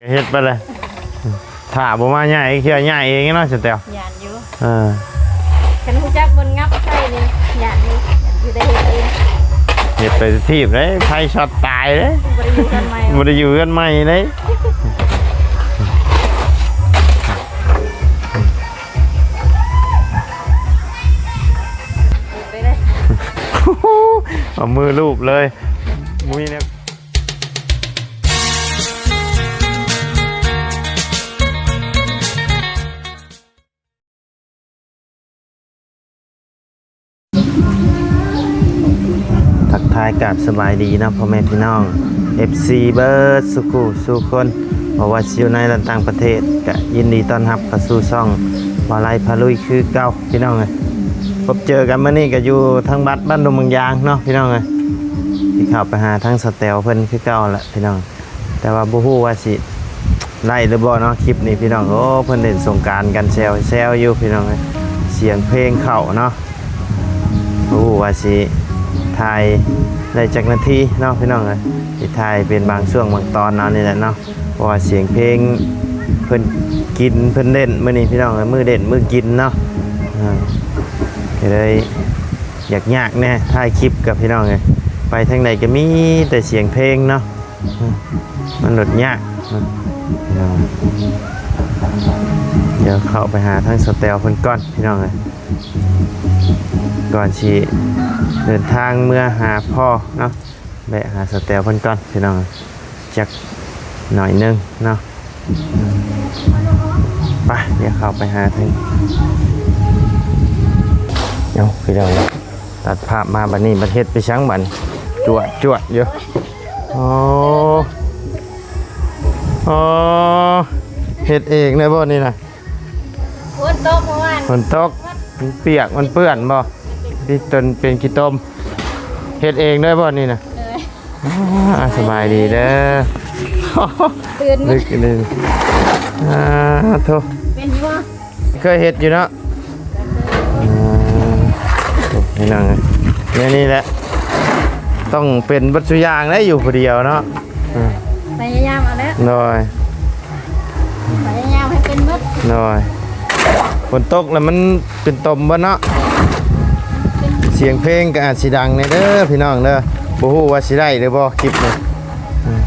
ເຮັດໄປເລີຍ ຖ້າບໍ່ມາໃຫຍ່ເທື່ອໃຫຍ່ເອງເນາະ ສະແຕວ. ຢ້ານຢູ່ ເອີ ຄັນຮູ້ຈັກບ່ອນງັບໃສ່ນີ້ ຢ້ານຢູ່ ຢ້ານຢູ່ ໄດ້ເຮັດເອງ ເຮັດໄປທີ່ເດ້ ໄຟຊັອດຕາຍເດ້ ບໍ່ໄດ້ຢູ່ເຮືອນໃໝ່ ບໍ່ໄດ້ຢູ່ເຮືອນໃໝ່ເດ້. ເອົາມືລູບເລີຍ ບໍ່ມີແນວ ທັກທາຍກາບສະບາຍດີເນາະ ພໍ່ແມ່ພີ່ນ້ອງ ເອັຟຊີ ເບິດສູ່ຄູ່ສູ່ຄົນ ບໍ່ວ່າຊິຢູ່ໃນ ແລະ ຕ່າງປະເທດ ກະຍິນດີຕ້ອນຮັບເຂົ້າສູ່ຊ່ອງບ່າວໄລພາລຸຍຄືເກົ່າ ພີ່ນ້ອງເອີຍ. ພົບເຈີກັນມື້ນີ້ກະຢູ່ທາງວັດບ້ານດົງບາງຢາງເນາະ ພີ່ນ້ອງເອີຍ. ຊິເຂົ້າໄປຫາທາງສະແຕວເພິ່ນຄືເກົ່າລະ ພີ່ນ້ອງ. ແຕ່ວ່າບໍ່ຮູ້ວ່າຊິໄດ້ຫຼືບໍ່ເນາະ ຄລິບນີ້ພີ່ນ້ອງ. ໂອ້ ເພິ່ນຫຼິ້ນສົງການກັນແຊວໆຢູ່ພີ່ນ້ອງເອີຍ ສຽງເພງເຂົ້າເນາະ. ບໍ່ຮູ້ວ່າຊິຖ່າຍໄດ້ຈັກນາທີເນາະພີ່ນ້ອງເອີຍ ຊິຖ່າຍເປັນບາງຊ່ວງບາງຕອນເອົານີ້ແຫຼະເນາະ ເພາະວ່າສຽງເພງເພິ່ນກິນເພິ່ນຫຼິ້ນມື້ນີ້ພີ່ນ້ອງເອີຍ ມື້ຫຼິ້ນມື້ກິນເນາະ. ເອີ ກະເລີຍ ຍາກໆແດ່ ຖ່າຍຄລິບກັບພີ່ນ້ອງເອີຍ ໄປທາງໃດກະມີແຕ່ສຽງເພງເນາະ ມັນໂລດຍາກເນາະ. ດຽວເຂົ້າໄປຫາທາງສະແຕວເພິ່ນກ່ອນພີ່ນ້ອງເອີຍ ກ່ອນຊິເດີນທາງເມືອຫາພໍ່ເນາະ. ແວະຫາສະແຕວເພິ່ນກ່ອນພີ່ນ້ອງ ຈັກໜ້ອຍໜຶ່ງເນາະ. ໄປ ດຽວເຂົ້າໄປຫາເພິ່ນ. ເອົາ ພີ່ນ້ອງ ຕັດພາບມາບັດນີ້ ບັດເຮັດໄປສັງບັດ ຈວດໆຢູ່. ໂອ້ ໂອ້ ເຮັດເອງໄດ້ບໍ່ນີ້ນະ? ຝົນຕົກເມື່ອວານ ຝົນຕົກ ມັນປຽກ ມັນເປື້ອນບໍ່? ທີ່ຕົນເປັນຂີ້ຕົມ ເຮັດເອງໄດ້ບໍ່ນີ້ນະ? ໂດຍ ອ່າ ສະບາຍດີເດີ ຕື່ນ ລຶກນີ້ ອ່າ ໂທ້ ເປັນຢູ່ບໍ່? ເຄີຍເຮັດຢູ່ເນາະ ອ່າ ໂອ້ ພີ່ນ້ອງເອີຍ ແນວນີ້ແຫຼະ ຕ້ອງເປັນເບິດສູ່ຢ່າງໄດ໋ ຢູ່ຜູ້ດຽວເນາະ. ອືມ ພະຍາຍາມເອົາແຫຼະ ໂດຍ ພະຍາຍາມໃຫ້ເປັນໝົດ ໂດຍ. ຝົນຕົກແລ້ວມັນເປັນຕົມເບິດເນາະ ສຽງເພງກະອາດຊິດັງແດ່ເດີພີ່ນ້ອງເດີ ບໍ່ຮູ້ວ່າຊິໄດ້ຫຼືບໍ່ຄລິບນີ້. ອືມ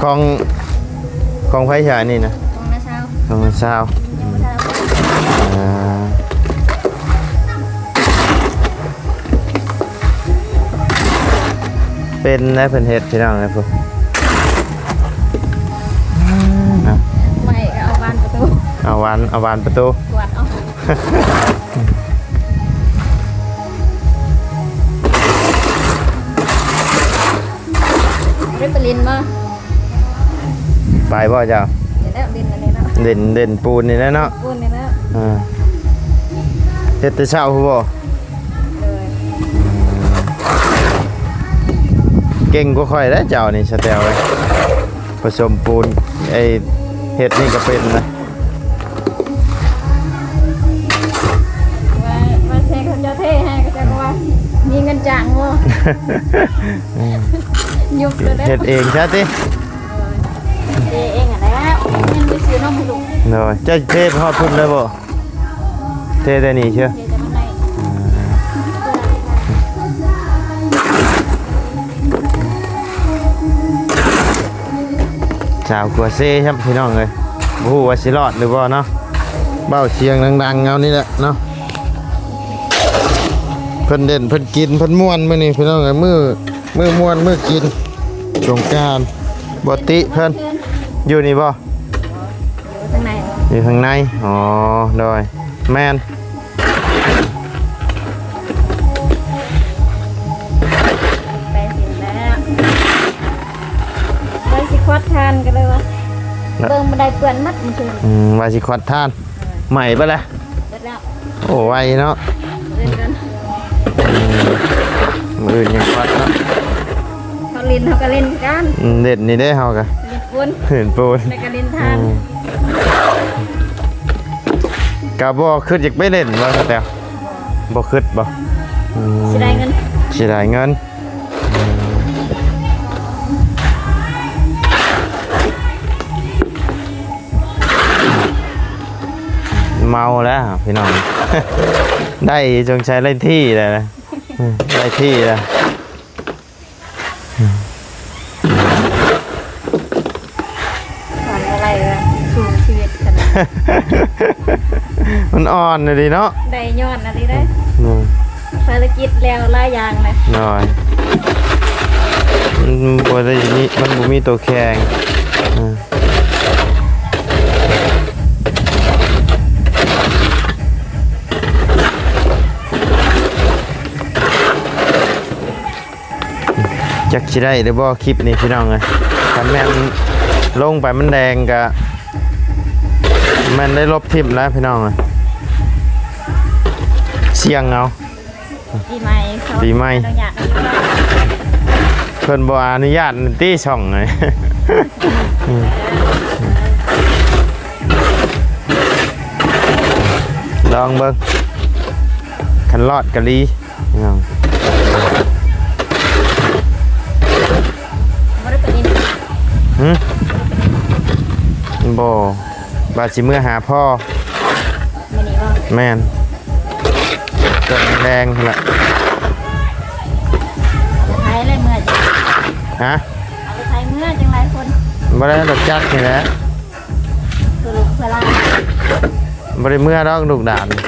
ຂອງ ຂອງໃຜຊະອັນນີ້ນະ? ຂອງນ້າສາວ ຂອງນ້າສາວ ຍັງບໍ່ທັນເອົາໄປ ອ່າ ເປັນແລ້ວເພິ່ນເຮັດພີ່ນ້ອງເອີຍ ຜູ້ ໄມ້ກະເອົາບານປະຕູ ເອົາບານ ເອົາບານປະຕູ ກວາດເອົາ ໄດ້ໄປຫຼິ້ນບໍ່? ໄປບໍ່ເຈົ້າ? ໄປແລ້ວ ຫຼິ້ນອັນນີ້ເນາະ ຫຼິ້ນ ຫຼິ້ນປູນນີ້ແຫຼະເນາະ ປູນນີ້ແຫຼະ ອ່າ ເຮັດແຕ່ເຊົ້າພຸ້ນບໍ່? ໂດຍ ເກັ່ງກວ່າຂ້ອຍເດ້ເຈົ້ານີ້ ສະແຕວເອີຍ ປະສົມປູນ ໄອ້ເຮັດນີ້ກະເປັນນະ. ວ່າ ວ່າແຊເຂົາເຈົ້າເທໃຫ້ ເຂົາເຈົ້າກະວ່າມີເງິນຈ້າງບໍ່? ຍຸບເລີຍເດ້ ເຮັດເອງຊະຕິ? ເທເອງຫັ້ນແຫຼະ ເງິນໄປຊື້ນົມໃຫ້ລູກ ໂດຍ. ເຈົ້າເທໄປຮອດພຸ້ນເລີຍບໍ່? ເທແຕ່ນີ້ເຊີ ເທແຕ່ມັນໄດ້ ສາວຂົວເຊຊ້ຳພີ່ນ້ອງເອີຍ ບໍ່ຮູ້ວ່າຊິລອດຫຼືບໍ່ເນາະ. ເວົ້າສຽງດັງໆ ເອົານີ້ແຫຼະເນາະ ເພິ່ນຫຼິ້ນເພິ່ນກິນເພິ່ນມ່ວນມື້ນີ້ພີ່ນ້ອງເອີຍ ມື້ ມື້ມ່ວນມື້ກິນສົງການ ບໍ່ຕິເພິ່ນ ຢູ່ນີ້ບໍ່? ຢູ່ທາງໃນ ຢູ່ທາງໃນ ອໍ ໂດຍ ແມ່ນ ໄປສິແລ້ວ ໄປຊິຄວັດທານກະເລີຍວ່າ ເບິ່ງບັນໄດເປື້ອນໝົດມື້ຄືນ ອືມ ວ່າຊິຄວັດທານ ເອີ ໄໝ້ເບິດແລ້ວ ເບິດແລ້ວ ໂອ້ ໄວເນາະ ເອີ ມື້ອື່ນຍັງຄວັດເນາະ ເຂົາຫຼິ້ນເຮົາກະຫຼິ້ນຄືກັນ ອືມ ຫຼິ້ນນີ້ເດ້ເຮົາກະ ຫຼິ້ນປູນ ຫຼິ້ນປູນ ແລ້ວກະຫຼິ້ນທານ ອືມ ກະບໍ່ຄິດຢາກໄປຫຼິ້ນບໍ່ ສະແຕວ ບໍ່ຄິດບໍ່? ອືມ ຊິໄດ້ເງິນ ເສຍດາຍເງິນ. ເມົາແລ້ວພີ່ນ້ອງ ໄດ້ ສົງໄສໄດ້ທີ່ແລ້ວນະ ໄດ້ທີ່ແລ້ວ. ຫວັງອະໄລວ່າສູ້ຊີວິດຂະໜາດ ມັນອ່ອນອີ່ຫຼີເນາະ ໄດ້ຍ້ອນອັນນີ້ເດ້. ອືມ ພາລະກິດແລ້ວຫຼາຍຢ່າງເລີຍ. ໂດຍ ມັນບໍ່ໄດ້ມີ ມັນບໍ່ມີໂຕແຂ່ງ. ອືມ ຈັກຊິໄດ້ຫຼືບໍ່ຄລິບນີ້ພີ່ນ້ອງເອີຍ. ຄັນແມ່ນລົງໄປມັນແດງກະແມ່ນໄດ້ລົບຖິ້ມແລ້ວພີ່ນ້ອງເອີຍ. ສ່ຽງເອົາ ປີໃໝ່ເຂົາ ປີໃໝ່ ອະນຸຍາດໃຫ້ຢູ່ເນາະ ເພິ່ນບໍ່ອະນຸຍາດຕິ ຊ່ອງນີ້. ລອງເບິ່ງ ຄັນລອດກະລີ. ບໍ່ໄດ້ໄປຫຼິ້ນ ຫື? ບໍ່ ວ່າຊິເມືອຫາພໍ່. ມື້ນີ້ບໍ່? ແມ່ນ ຕອນແລງພຸ້ນລະ. ເອົາໄປໃສເລີຍເມືອ? ຮະ? ເອົາໄປໃສເມືອຈັ່ງຫຼາຍຄົນ? ບໍ່ໄດ້ ລົດຈັກນີ້ແຫຼະ. ຄືລູກຄືຫຼານ ບໍ່ໄດ້ເມືອດອກລູກຫຼານ. ນີ້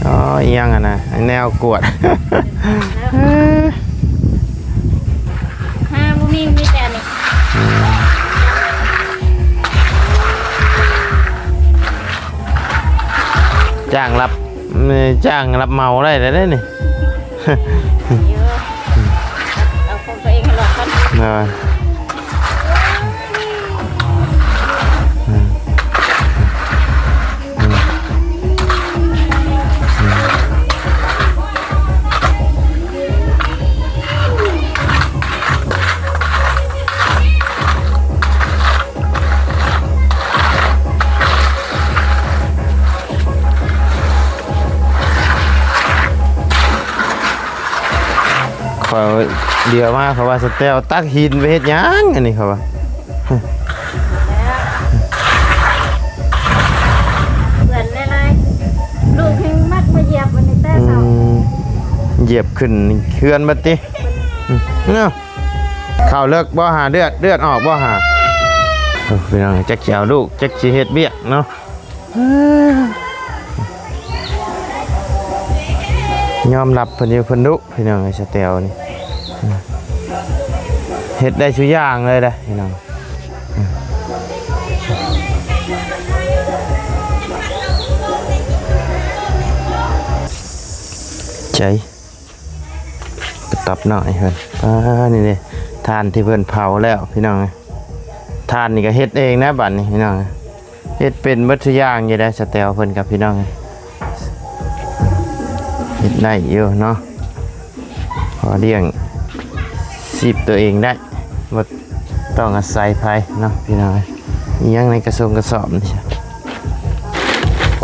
ອໍ ອີ່ຫຍັງຫັ້ນນະ ແນວກວດ ຫາບໍ່ມີ ມີແຕ່ອັນນີ້. ອືມ ຈ້າງຮັບ ຈ້າງຮັບເໝົາໄດ້ແລ້ວເດ້ນີ້. ເອົາຂອງຕົວເອງໃຫ້ລອດກ່ອນ. ເອີ ອືມ ອືມ ອືມ ຂ້ອຍດຽວມາ ເຂົາວ່າ ສະແຕວຕັກຫີນໄປເຮັດຫຍັງ ອັນນີ້ເຂົາວ່າ. ເພື່ອນຫຼາຍໆ ລູກແຮ່ງມັກມາຢຽບອັນນີ້ແຕ່ເຊົ້າ. ອືມ ຢຽບຂຶ້ນເຮືອນບັດຕິ. ອືມ ເນາະ ເຂົ້າເລິກບໍ່ຫາ ເລືອດ ເລືອດອອກບໍ່ຫາ? ໂອ້ ພີ່ນ້ອງ ຈັກຊິເອົາລູກ ຈັກຊິເຮັດວຽກເນາະ. ຍອມຮັບເພິ່ນຢູ່ ເພິ່ນດຸພີ່ນ້ອງເອີຍ ສະແຕວນີ້ ເຮັດໄດ້ຊຸຢ່າງເລີຍເດ້ພີ່ນ້ອງ. ໃຈ ກະຕັບນ້ອຍເພິ່ນ. ອ່າ ນີ້ເດ້ ຖ່ານທີ່ເພິ່ນເຜົາແລ້ວພີ່ນ້ອງເອີຍ. ຖ່ານນີ້ກະເຮັດເອງນະ ບາດນີ້ພີ່ນ້ອງເອີຍ. ເຮັດເປັນເບິດທຸກຢ່າງຢູ່ໄດ໋ ສະແຕວເພິ່ນກັບພີ່ນ້ອງ ເຮັດໄດ້ຢູ່ເນາະ ພໍລ້ຽງຊີບຕົວເອງໄດ້ ບໍ່ຕ້ອງອາໄສໃຜເນາະພີ່ນ້ອງ. ອີ່ຫຍັງໃນກະສົງກະສອບນີ້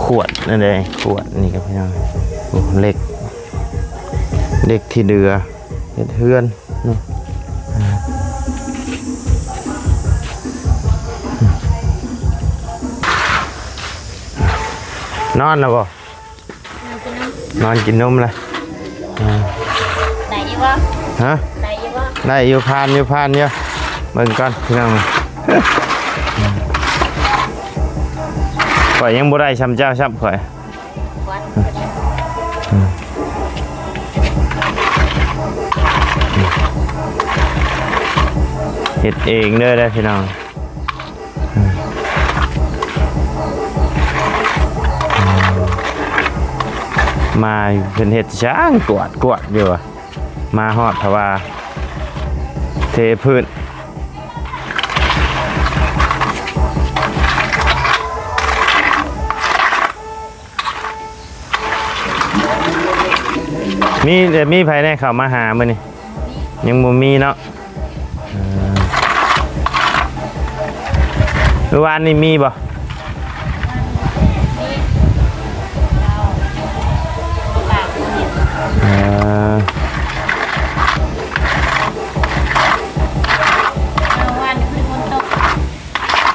ຂວດນັ້ນເດ້ ຂວດນີ້ກັບພີ່ນ້ອງ. ໂອ້ ເຫຼັກ ເຫຼັກທີ່ເຫຼືອເຮັດເຮືອນ ນອນແລ້ວບໍ່? ນອນກິນນົມແລ້ວ. ໄດ້ຢູ່ບໍ່? ຮະ? ໄດ້ຢູ່ບໍ່? ໄດ້ຢູ່ ຜ່ານຢູ່ ຜ່ານຢູ່. ເບິ່ງກ່ອນພີ່ນ້ອງ ຂ້ອຍຍັງບໍ່ໄດ້ຊ່ຳເຈົ້າຊ້ຳຂ້ອຍ. ເຮັດເອງເດີ ເດີພີ່ນ້ອງ. ມາເພິ່ນເຮັດຊ່າງກວາດ ກວາດຢູ່ ມາຮອດເພາະວ່າເທພື້ນ. ມີ ມີໃຜແດ່ເຂົ້າມາຫາມື້ນີ້? ຍັງບໍ່ມີເນາະ. ເອີ ມື້ວານນີ້ມີບໍ່?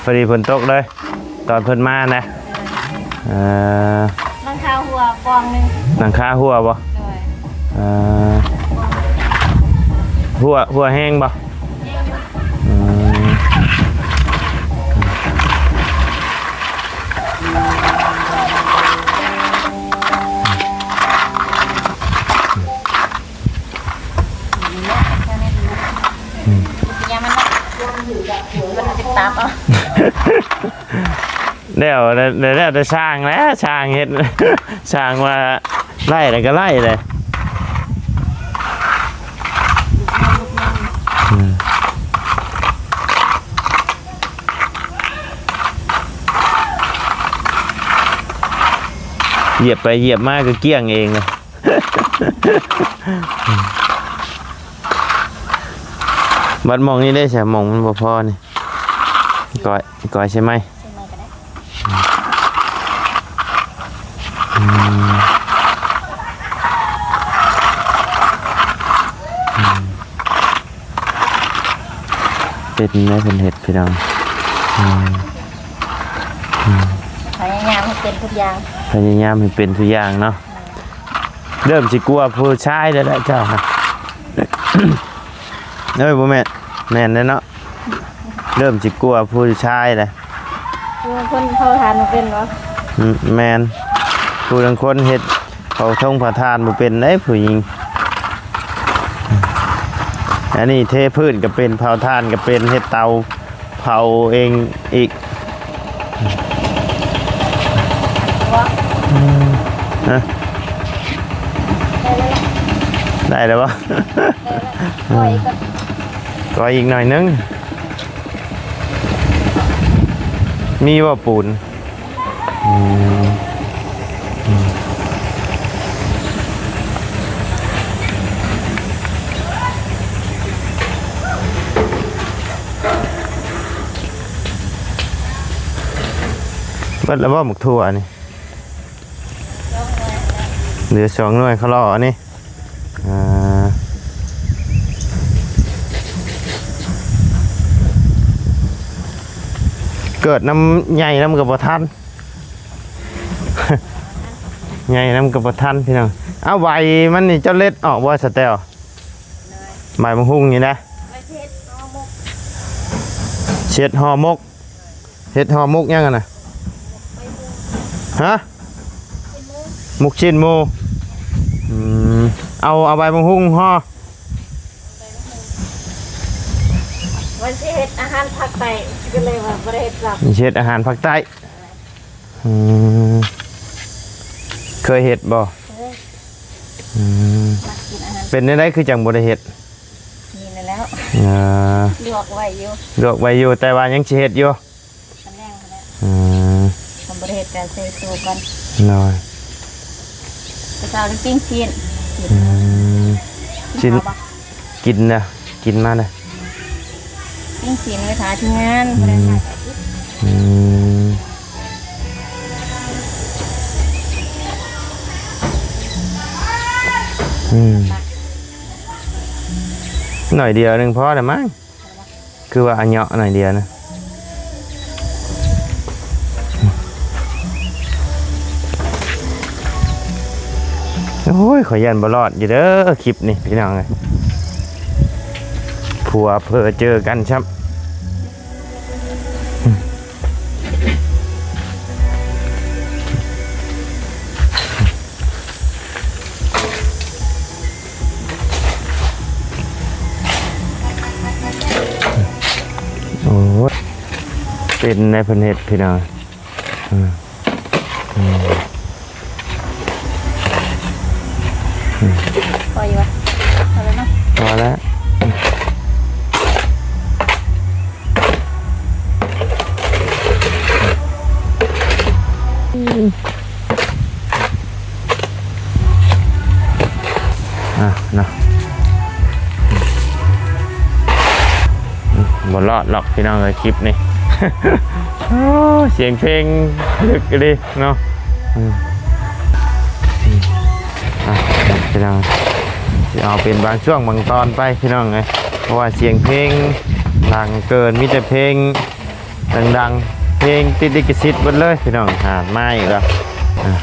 ພໍດີຝົນຕົກເລີຍ ຕອນເພິ່ນມານະ. ເອີ ຫຼັງຄາຮົ່ວປ່ອງໜຶ່ງ. ຫຼັງຄາຮົ່ວບໍ່? ໂດຍ. ເອີ ຮົ່ວ ຮົ່ວແຮງບໍ່? ແຮງຢູ່. ອືມ. ອືມ ແລ້ວ ແລ້ວ ແລ້ວແຕ່ຊ່າງແຫຼະ ຊ່າງເຮັດ ຊ່າງວ່າໄລ່ແລ້ວກໍໄລ່ເລີຍ. ອືມ. ຢຽບໄປຢຽບມາກໍກ້ຽງເອງ. ບັດໝ່ອງນີ້ເດ້ຊະ ໝ່ອງມັນບໍ່ພໍນີ້ ກ້ອຍ ກ້ອຍໃສ່ໄມ້ ໃສ່ໄມ້ກໍໄດ້. ອືມ ອືມ. ເປັນແນວເພິ່ນເຮັດພີ່ນ້ອງ. ອືມ ອືມ ພະຍາຍາມໃຫ້ເປັນທຸກຢ່າງ ພະຍາຍາມໃຫ້ເປັນທຸກຢ່າງເນາະ. ເລີ່ມຊິກົວຜູ້ຊາຍແລ້ວແຫຼະເຈົ້າ. ເອີຍ ບໍ່ແມ່ນ ແມ່ນແລ້ວເນາະ ເລີ່ມຊິກົວຜູ້ຊາຍແລ້ວ. ຜູ້ຄົນເຜົາຖ່ານບໍ່ເປັນບໍ່? ອືມ ແມ່ນ ຜູ້ລາງຄົນເຮັດເຜົາທົ່ງເຜົາຖ່ານບໍ່ເປັນເດ້ ຜູ້ຍິງ. ອັນນີ້ເທພື້ນກໍເປັນ ເຜົາຖ່ານກໍເປັນ ເຮັດເຕົາເຜົາເອງອີກ. ອືມ ຮະ ໄດ້ແລ້ວບໍ່? ໄດ້ແລ້ວ ໄດ້ແລ້ວ ອືມ ກໍອີກໜ້ອຍໜຶ່ງ. ມີບໍ່ປູນ? ອືມ ອືມ ເບິດແລ້ວບໍ່ໝາກຖົ່ວນີ້? ເຫຼືອສອງໜ່ວຍ ເຂົາລໍອັນນີ້. ອ່າ ເກີດນຳໃຫຍ່ນຳກໍບໍ່ທັນ ໃຫຍ່ນຳກໍບໍ່ທັນພີ່ນ້ອງ. ເອົາ ໃບມັນນີ້ເຈົ້າເລັດອອກບໍ່ ສະແຕວ? ໃບບັກຫຸ່ງນີ້ນະ ເຮັດຫໍ່ໝົກ ເຮັດຫໍ່ໝົກ. ເຮັດຫໍ່ໝົກຫຍັງຫັ້ນນະ? ຮະ? ໝົກຊີ້ນໝູ. ອືມ ເອົາ ເອົາໃບບັກຫຸ່ງຫໍ່. ວ່າຊິເຮັດອາຫານພາກໃຕ້ ກໍເລີຍວ່າບໍ່ໄດ້ເຮັດຊ້ຳ. ຊິເຮັດອາຫານພາກໃຕ້. ອືມ ເຄີຍເຮັດບໍ່? ເຄີຍ. ອືມ ມັກກິນອາຫານ ເປັນແນວໃດຄືຈັ່ງບໍ່ໄດ້ເຮັດ? ນີ້ແຫຼະແລ້ວ ອ່າ ລວກໄວ້ຢູ່ ລວກໄວ້ຢູ່ ແຕ່ວ່າຍັງຊິເຮັດຢູ່ ຕອນແລງພຸ້ນແຫຼະ. ອືມ ຄັນບໍ່ໄດ້ເຮັດກໍໃສ່ຕູ້ກ່ອນ. ໂດຍ ແຕ່ເຊົ້ານີ້ປີ້ງຊີ້ນ. ອືມ ຊີ້ນ ກິນນະ ກິນມານະ ປີ້ງຊີ້ນໄວ້ຖ້າທີມງານ. ອືມ ບໍ່ໄດ້ຖ້າ. ອືມ ອືມ ໜ້ອຍດຽວໜຶ່ງພໍລະມັງ ຄືວ່າອາເຍາະໜ້ອຍດຽວນະ. ໂອ້ຍ ຂ້ອຍຢ້ານບໍ່ລອດຢູ່ເດີ ຄລິບນີ້ພີ່ນ້ອງເອີຍ ຜົວເຜີເຈີກັນຊ້ຳ. ໂອ້ຍ ເປັນແນວເພິ່ນເຮັດພີ່ນ້ອງ. ອືມ ອືມ ອືມ ພໍຢູ່ວະ? ພໍແລ້ວເນາະ ພໍແລ້ວ. ອ່ະເນາະ ບໍ່ລອດດອກພີ່ນ້ອງເອີຍ ຄລິບນີ້. ໂອ້ ສຽງເພງລຶກອີ່ຫຼີເນາະ. ອືມ ອ່ະ ພີ່ນ້ອງ ຊິເອົາເປັນບາງຊ່ວງບາງຕອນໄປພີ່ນ້ອງເອີຍ ເພາະວ່າສຽງເພງດັງເກີນ ມີແຕ່ເພງ ດັງໆ ເພງຕິດລິຂະສິດເບິດເລີຍພີ່ນ້ອງ. ຫາ ມາອີກແລ້ວ ອ່າ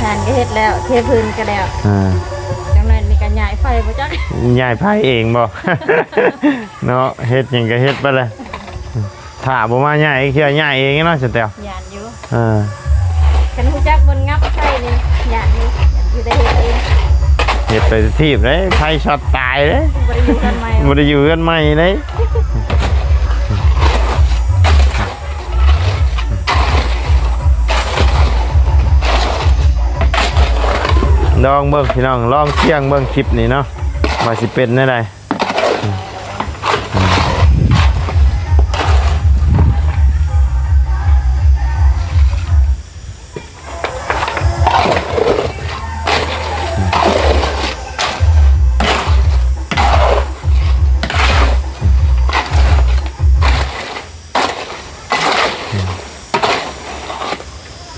ຫານກໍເຮັດແລ້ວ ເທພື້ນກໍແລ້ວ ອ່າ ຈັກໜ້ອຍນີ້ກໍຍ້າຍໄຟບໍ່ຈັກ ຍ້າຍໄຟເອງບໍ່ ເນາະ ເຮັດຫຍັງກໍເຮັດໄປແຫຼະ. ຖ້າບໍ່ມາຍ້າຍເທື່ອ ຍ້າຍເອງເນາະ ສະແຕວ. ຢ້ານຢູ່ ເອີ ຄັນຮູ້ຈັກບ່ອນງັບໄຟນີ້ ຢ້ານຢູ່ ຢ້ານຢູ່ ໄດ້ເຮັດເອງ. ເຮັດໄປທີບເດ້ ໄຟຊັອດຕາຍເດ້ ບໍ່ໄດ້ຢູ່ເຮືອນໃໝ່ ບໍ່ໄດ້ຢູ່ເຮືອນໃໝ່ເດ້. ລອງເບິ່ງພີ່ນ້ອງ ລອງສ່ຽງເບິ່ງຄລິບນີ້ເນາະ ວ່າຊິເປັນແນວໃດ.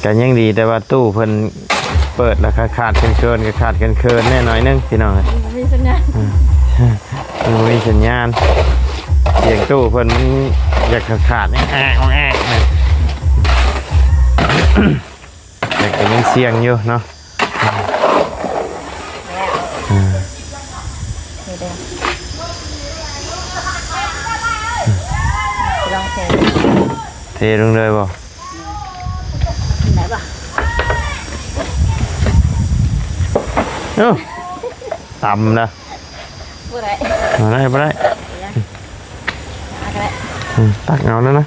ກໍຍັງດີ ແຕ່ວ່າຕູ້ເພິ່ນເປີດແລ້ວຂາດໆເຂີນໆ ກໍຂາດເຂີນໆແດ່ໜ້ອຍໜຶ່ງພີ່ນ້ອງເອີຍ. ບໍ່ມີສັນຍານ ອືມ ບໍ່ມີສັນຍານ ສຽງຕູ້ເພິ່ນມັນຢາກຂາດໆ ແອກໆ ແອກໆ ແຕ່ກໍຍັງສ່ຽງຢູ່ເນາະ. ອືມ ນີ້ເດ້ ລອງເທ ເທລົງເລີຍບໍ່? ໄດ້ບໍ່? ເອົ້າ ຕຳນະ ບໍ່ໄດ້ ບໍ່ໄດ້ ບໍ່ໄດ້ ຫາກໍໄດ້ ອືມ ຕັກເອົານັ້ນນະ.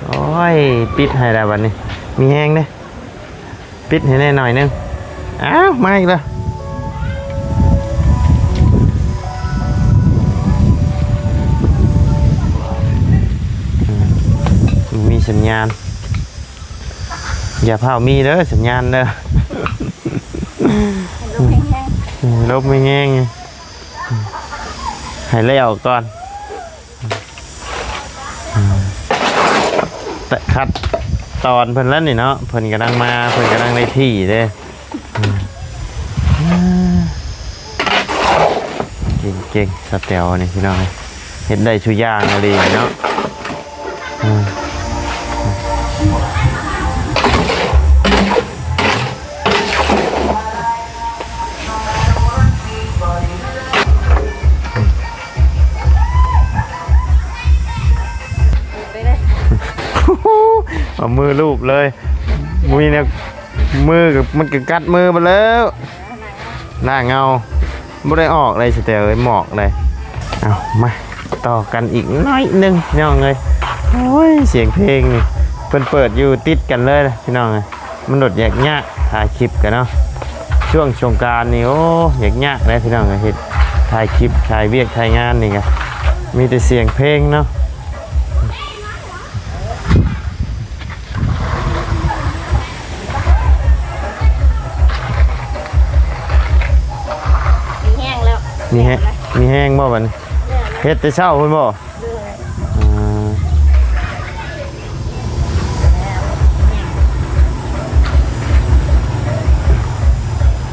ໂອ້ຍ ປິດໃຫ້ແລ້ວບັດນີ້ ມີແຮງເດ້ ປິດໃຫ້ແດ່ໜ້ອຍໜຶ່ງ. ອ້າວ ມາອີກແລ້ວ ອືມ ມີສັນຍານ ຢ່າຟ້າວມີເດີ ສັນຍານເດີ ໃຫ້ລົມແຮງໆ ອືມ ລົມແຮງໆ ໃຫ້ແລ້ວກ່ອນ. ອືມ ແຕ່ຂັດຕອນເພິ່ນແລ້ວນີ້ເນາະ ເພິ່ນກຳລັງມາ ເພິ່ນກຳລັງໄດ້ທີ່ເດ້. ອືມ ເກັ່ງໆ ສາວແຕວນີ້ພີ່ນ້ອງ ເຮັດໄດ້ຊຸຢ່າງອີ່ຫຼີເນາະ. ອືມ ເອົາມືລູບເລີຍ ບໍ່ມີແນວ ມືກໍ ມັນກໍກັດມືໄປແລ້ວ. ລ້າງເອົາ ບໍ່ໄດ້ອອກເລີຍ ສະແຕວເອີຍ ໝອກເລີຍ. ເອົາ ມາຕໍ່ກັນອີກໜ້ອຍໜຶ່ງ ພີ່ນ້ອງເອີຍ. ໂອ້ຍ ສຽງເພງນີ້ ເພິ່ນເປີດຢູ່ຕິດກັນເລີຍ ພີ່ນ້ອງເອີຍ. ມັນໂດດຍາກໆ ຖ່າຍຄລິບກັນເນາະ ຊ່ວງສົງການນີ້ ໂອ້ ຍາກໆເດ້ ພີ່ນ້ອງເອີຍ. ເຮັດ ຖ່າຍຄລິບ ຖ່າຍວຽກ ຖ່າຍງານນີ້ກໍມີແຕ່ສຽງເພງເນາະ. ມີແຮງແລ້ວ ມີແຮງ ມີແຮງບໍ່ບັດນີ້? ເຮັດແຕ່ເຊົ້າພຸ້ນບໍ່? ເອີ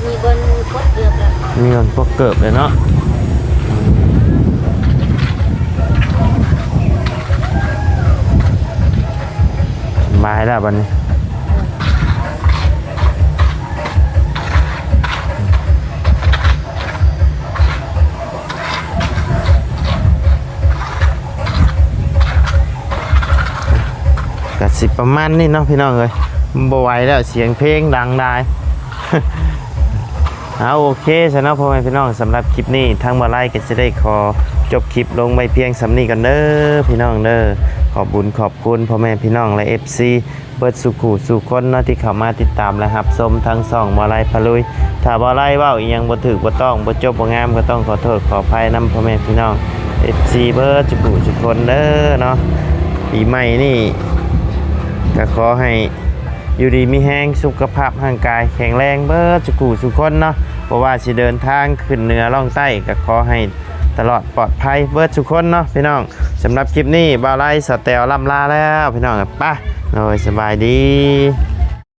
ມີບ່ອນປົດເກີບແລ້ວ ມີບ່ອນປົດເກີບແລ້ວເນາະ. ສະບາຍແລ້ວບັດນີ້. ກະຊິປະມານນີ້ເນາະ ພີ່ນ້ອງເອີຍ ບໍ່ໄຫວແລ້ວ ສຽງເພງດັງຫຼາຍ. ເອົາ ໂອເຄຊະເນາະ ພໍ່ແມ່ພີ່ນ້ອງ, ສຳລັບຄລິບນີ້ ທາງບ່າວໄລກໍຊິໄດ້ຂໍຈົບຄລິບລົງໄວ້ພຽງສ່ຳນີ້ກ່ອນເດີ ພີ່ນ້ອງເດີ. ຂອບບຸນຂອບຄຸນພໍ່ແມ່ພີ່ນ້ອງ ແລະ ເອັຟຊີ ເບິດສູ່ຄູ່ສູ່ຄົນເນາະ ທີ່ເຂົ້າມາຕິດຕາມ ແລະ ຮັບຊົມທາງຊ່ອງບ່າວໄລພາລຸຍ. ຖ້າບ່າວໄລເວົ້າອີ່ຫຍັງບໍ່ຖືກບໍ່ຕ້ອງ ບໍ່ຈົບບໍ່ງາມ ກໍຕ້ອງຂໍໂທດຂໍອະໄພນຳພໍ່ແມ່ພີ່ນ້ອງ ເອັຟຊີ ເບິດສູ່ຄູ່ສູ່ຄົນເດີເນາະ. ປີໃໝ່ນີ້ກໍຂໍໃຫ້ຢູ່ດີມີແຮງ ສຸຂະພາບຮ່າງກາຍແຂງແຮງເບິດສູ່ຄູ່ສູ່ຄົນເນາະ. ບໍ່ວ່າຊິເດີນທາງຂຶ້ນເໜືອລ່ອງໃຕ້ ກໍຂໍໃຫ້ ຕະຫຼອດປອດໄພເບິດທຸກຄົນເນາະພີ່ນ້ອງ. ສຳລັບຄລິບນີ້ ບ່າວໄລ ສາວແຕວ ລ່ຳລາແລ້ວພີ່ນ້ອງ. ໄປ ໂດຍ ສະບາຍດີ.